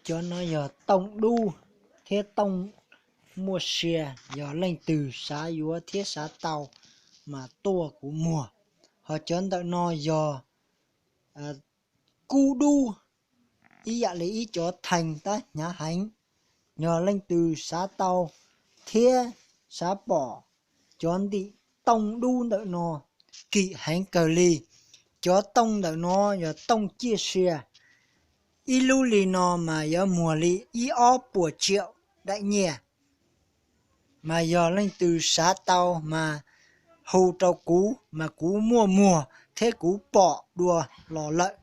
Cov no yog tooj dub thiab tooj muaj sia, yog leej twg xav yuav thiab xav tau mas tuaj kuv muag. Ho cov ntawm no yog kub dub, ib yam li ib cov theej tab hnyav heev. Yog leej twg xav tau thiab xav pom cov ntim tooj dub ntawm no, kim heev kawg li. Cov tooj ntawm no yog tooj ciaj sia, ib lub li no mas yuav muag li ib ob puas tsiaum daim nyiaj. Mas yog leej twg xav tau mas hu rau kuv mas kuv muaj muag thiab kuv pom dua los lawm.